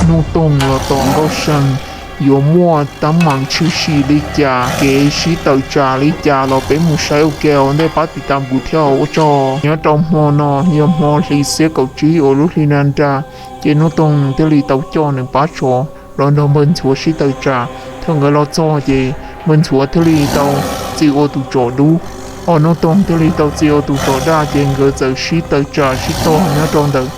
Nuj Toog los tos Nkauj See yuav muaj teeb meem tshwm sim li cas, kev sib tawm tsam li cas los peb mus saib ua ke ua ntej, pab tiv tas kuv thiab ua tsaug. Nyob rau hmo no yog hmo hli xiab kaum tsib uas lub hli na nra, ces Nuj Toog nws thiaj li tau coj nws pab tsov los nrog Npawg Ntxhuav sib tawm tsam. Thaum nkawd los txog ces Npawg Ntxhuav thiaj li tau txi ua tus tsov dub, ho Nuj Toog thiaj li tau txi ua tus tsov daj, ces nkawd txawm sib tawm tsam sib tog nyob rau ntawm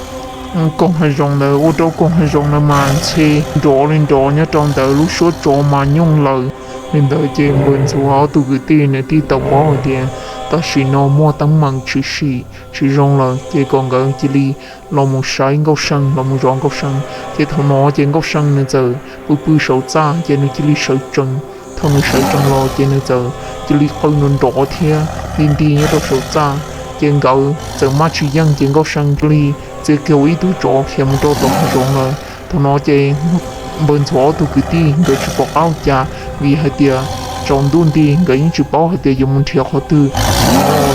koog hav zoov ntawd. Ua rau koog hav zoov ntawd mas ntxhe nrov li nrov nyob rau ntawd, lub suab tsov mas nyooj laws li ntawd. Ces Npawg Ntxhuav ob tug kwv tij nws thiaj tau paub hais tias tam sim no muaj teeb meem tshwm sim tsis zoo lawm, ces kom nkawd cia li los mus saib Nkauj See, los mus zov Nkauj See. Ces thaum no ces Nkauj See nws txawm pw pw saum txaj, ces nws cia li sawv tsees. Thaum nws sawv tsees los ces nws txawm cia li qw nrov nrov thiab nti nti nyob rau saum txaj. Ces nkawd txawm maj tsis yeej, ces Nkauj See cia li txia kiag ua ib tug tsov khiav mus rau tom hav zoov lawm. Thaum no ces Npawg Ntxhuav ob tug kwv tij nkawd tsis pom qab ua cas, vim hais tias tsaus ntuj nti nkawd yeej tsis paub hais tias yuav mus nrhiav qhov twg.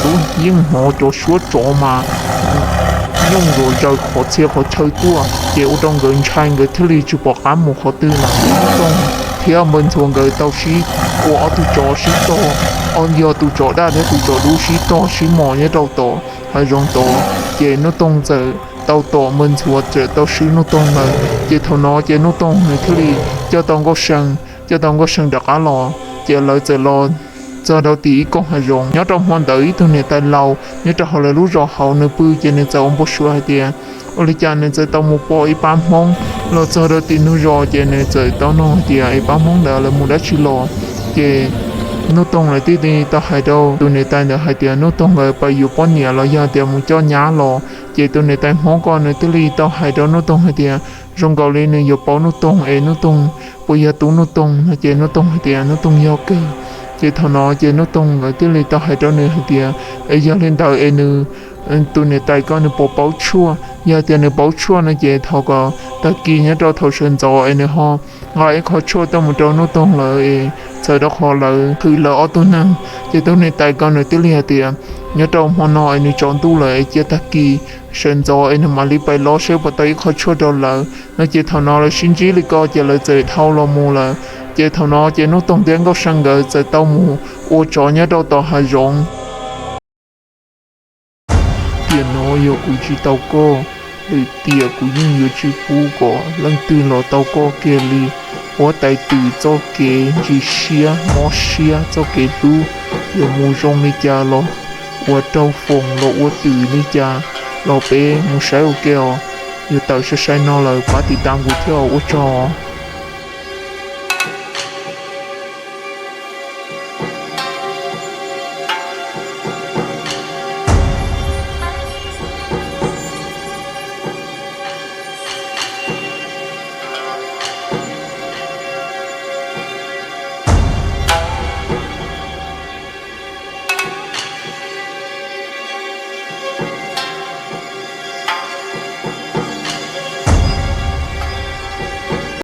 Lub yeej hnov cov suab tsov mas nyooj zom zaws qhov txhia qhov chaw tuaj, ces ua rau nkawd ntshai, nkawd thiaj li tsis pom qab mus qhov twg lawm. Nuj Toog thiab Npawg Ntxhuav nkawd tau sib ua ob tug tsov sib tog, yog tus tsov daj thiab tus tsov dub sib tog sib mos nyob rau tom hav zoov tod. Ces Nuj Toog txawm tau tom Npawg Ntxhuav, txawm tau swb Nuj Toog lawm. Ces thaum no ces Nuj Toog nws thiaj li coj tau Nkauj See, coj tau Nkauj See rov qab los, ces lawv txawm los txog rau tim ib koog hav zoov. Nyob rau hmo ntawd ib tug niam tais laus nyob rau hauv lawv lub zos hauv nws pw, ces nws txawm ua npau suav hais tias ua li cas nws txawm tau mus pom ib pab Hmoob los txog rau tim ntug zos, ces nws txawm tau nug hais tias es pab Hmoob ntawd lawv mus dab tsi los. Ces Nuj Toog lawv thiaj li tau hais rau tus niam tais ntawd hais tias Nuj Toog nkawd pais yuav poj niam los yog tias mus coj nyab los. Ces tus niam tais Hmoob ko nws thiaj li tau hais rau Nuj Toog hais tias zoo nkaus li nws yuav paub Nuj Toog es Nuj Toog puas yog tub Nuj Toog no, ces Nuj Toog hais tias Nuj Toog yog kawg. Ces thaum no ces Nuj Toog nkawd thiaj li tau hais rau nws hais tias es yog li ntawd es nws, tus niam tais ko nws puas paub tshuaj, yog tias nws paub tshuaj no ces thov kom tag kis nyob rau thaum sawv ntxov es nws ho nqa ib qho tshuaj tuaj mus rau Nuj Toog lawv es txhawm rau qhov lawv qhwv lawv ob tug neeg. Ces tus niam tais ko nws thiaj li hais tias nyob rau hmo no es nws tsaus ntuj lawm es cia tag kis sawv ntxov es nws mam li pais lov seb puas tau ib qho tshuaj rau lawv no. Ces thaum no lawv sib ntsib li ko ces lawv txawm dhau los mus lawm. Ces thaum no ces Nuj Toog thiab Nkauj See nkawd txawm tau mus ua tsov nyob rau tom hav zoov. Tiam no yog kuv tsis tau koj, lwm tiam kuv yeej yuav tsis pub kom leej twg los tau koj kiag li. Huab tais twm txoj kev ntsis siab mob siab, txoj kev hlub yuav mus zoo li cas los, ua raug foom los ua twm li cas los peb mus saib ua ke os. Yuav tawm sai sai no lawm pab tiv tas kuv thiab, ua tsaug.